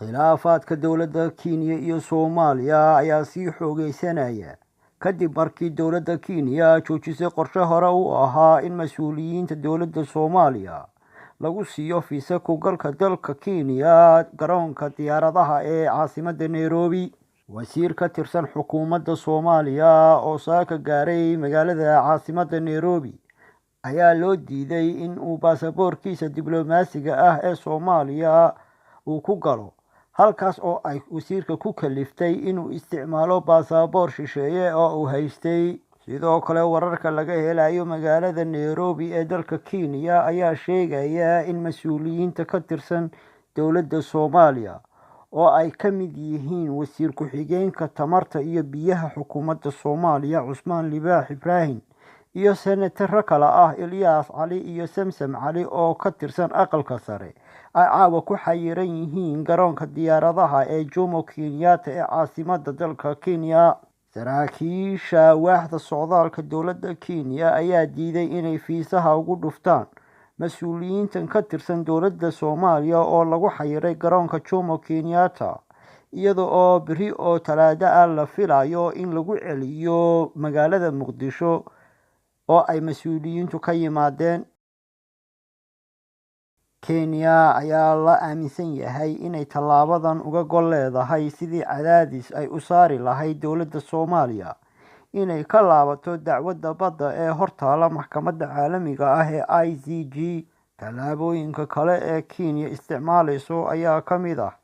Khilaafaadka dowladda Kenya iyo Soomaaliya ayaa sii xoogeysanaya kadib markii dowladda Kenya joojisay qorshe hore u ahaa in mas-uuliyiinta dowladda Soomaaliya lagu siiyo fiisa ku galka dalka Kenya garoonka diyaaradaha ee caasimadda Nairobi. Wasiir ka tirsan xukuumadda Soomaaliya oo saaka gaaray magaalada caasimadda Nairobi ayaa loo diiday in uu baasaboorkiisa diblomaasiga ah ee Soomaaliya uu ku galo, halkaas oo ay wasiirka ku kaliftay inuu isticmaalo baasaboor shisheeye oo uu haystay. Sidoo kale, wararka laga helayo magaalada Nairobi ee dalka Kenya ayaa sheegaya in mas-uuliyiinta ka tirsan dowladda Soomaaliya oo ay ka mid yihiin wasiir ku-xigeenka tamarta iyo biyaha xukuumadda Soomaaliya Cusmaan Libaax Ibraahim iyo senataro kale ah Ilyaas Cali iyo Samsam Cali oo ka tirsan aqalka sare ay caawa ku xayiran yihiin garoonka diyaaradaha ee Jomo Kenyatta ee caasimadda dalka Kenya. Saraakiisha waaxda socdaalka dowladda Kenya ayaa diiday inay fiisaha ugu dhuftaan mas-uuliyiintan ka tirsan dowladda Soomaaliya oo lagu xayiray garoonka Jomo Kenyatta, iyada oo beri oo Talaado ah la filayo in lagu celiyo magaalada Muqdisho oo ay mas-uuliyiintu ka yimaadeen. Kenya ayaa la aaminsan yahay inay tallaabadan uga gol leedahay sidii cadaadis ay u saari lahayd dowladda Soomaaliya inay ka laabato dacwadda badda ee hortaala maxkamadda caalamiga ah ee ICJ. Tallaabooyinka kale ee Kenya isticmaaleyso ayaa ka mid ah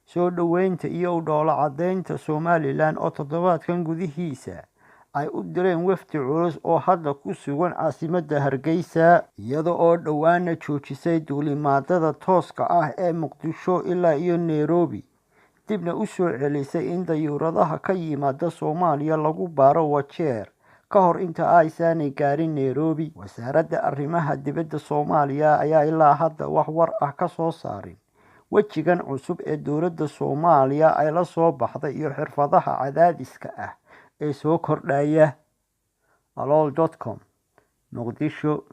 soo dhoweynta iyo u dhoola caddeynta Somalilan oo toddobaadkan gudihiisa ay u direen wafdi culus oo hadda ku sugan caasimadda Hargeysa, iyada oo dhowaana joojisay duulimaadada tooska ah ee Muqdisho ilaa iyo Nairobi, dibna u soo celisay in dayuuradaha ka yimaada Soomaaliya lagu baaro Wajeer ka hor inta aysanay gaarin Nairobi. Wasaaradda Arrimaha Dibadda Soomaaliya ayaa ilaa hadda wax war ah ka soo saarin wejigan cusub ee dowladda Soomaaliya ay la soo baxday iyo xirfadaha cadaadiska ah ee soo kordhaya. Alool.com, Muqdisho.